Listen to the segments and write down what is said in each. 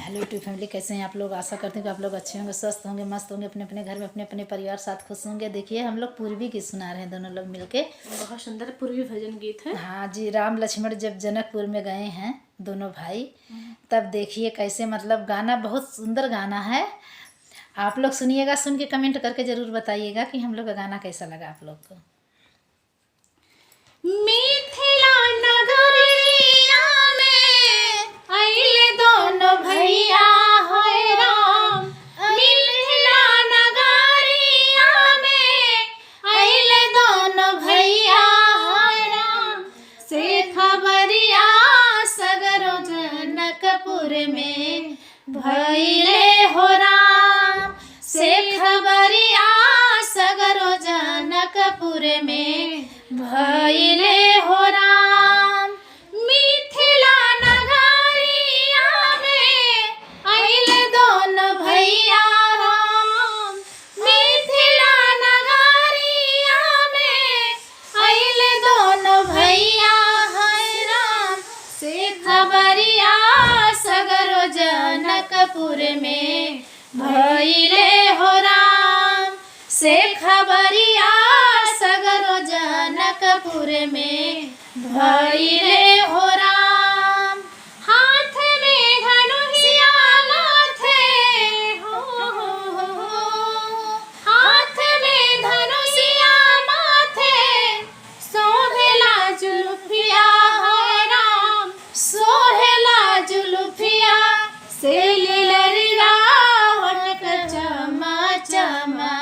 Hello YouTube family, कैसे हैं आप लोग? आशा करते हैं कि आप लोग अच्छे होंगे, स्वस्थ होंगे, मस्त होंगे, अपने अपने घर में अपने अपने परिवार साथ खुश होंगे। देखिए हम लोग पूर्वी गीत सुना रहे हैं दोनों लोग मिलके। बहुत सुंदर पूर्वी भजन गीत है। हाँ जी, राम लक्ष्मण जब जनकपुर में गए हैं दोनों भाई, तब देखिए कैसे, मतलब गाना बहुत सुंदर गाना है। आप लोग सुनिएगा, सुन के कमेंट करके ज़रूर बताइएगा कि हम लोग का गाना कैसा लगा आप लोग को। मिथिला नगरिया में अइले दोनों भैया है राम। मिथिला नगरिया में अइले दोनों भैया है राम। से खबरिया सगरो जनकपुर में भइले हो राम। से खबरिया सगरो जनकपुर में भइले हो राम। मिथिला नगरिया में अइले दोनों भैया राम। मिथिला नगरिया में अइले दोनों भैया है राम। से खबरिया सगरो जनकपुर में भइले हो राम। से खबरिया सगरो जनकपुर में भइले हो राम। हाथ में धनुषिया माथे हो, हो, हो, हो। हाथ में धनुषिया माथे सोहेला जुल्फिया है राम। सोहेला जुल्फिया से लीलरिया चमा चमा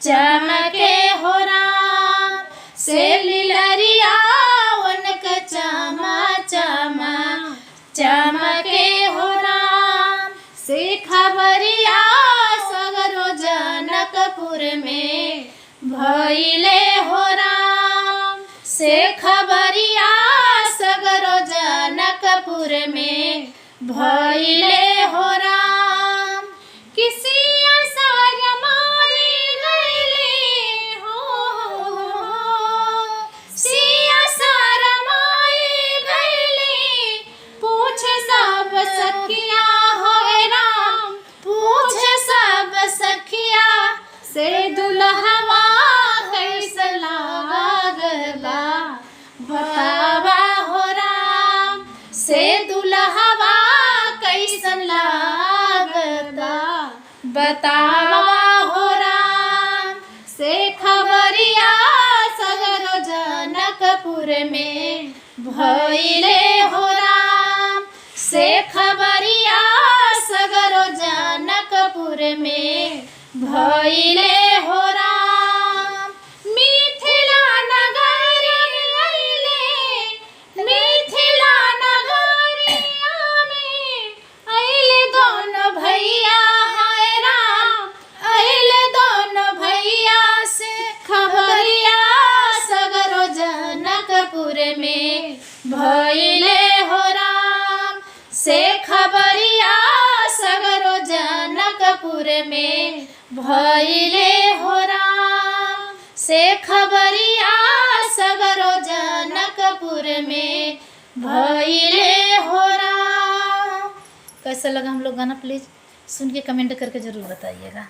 चमके हो राम। से लीलरिया उनक चमा चमा चमके हो राम। से खबरिया सगरो जनकपुर में भइले हो राम। से खबरिया सगरो जनकपुर में भइले हो राम। किसी आसार मारे गइले हो, हो, हो। सिया सार मारे गइले पूछ सब सखिया हो राम। पूछ सब सखिया से दुल्हवा कैसे लागला बतावा हो राम। से दुल्हवा कैसन लागता बतावा हो राम। से खबरिया सगरो जनकपुर में भइले हो राम। से खबरिया सगरो जनकपुर में भइले हो राम। मिथिला नगर अइले मिथिला नगरिया में अइले दोनों भैया हाय राम। अइले दोनों भैया से खबरिया सगरो जनकपुर में भइले हो राम। से खबरिया सगरो जनकपुर में भइले हो राम। से खबरिया सगरो जनकपुर में भइले हो राम। कैसा लगा हम लोग गाना, प्लीज़ सुन के कमेंट करके ज़रूर बताइएगा।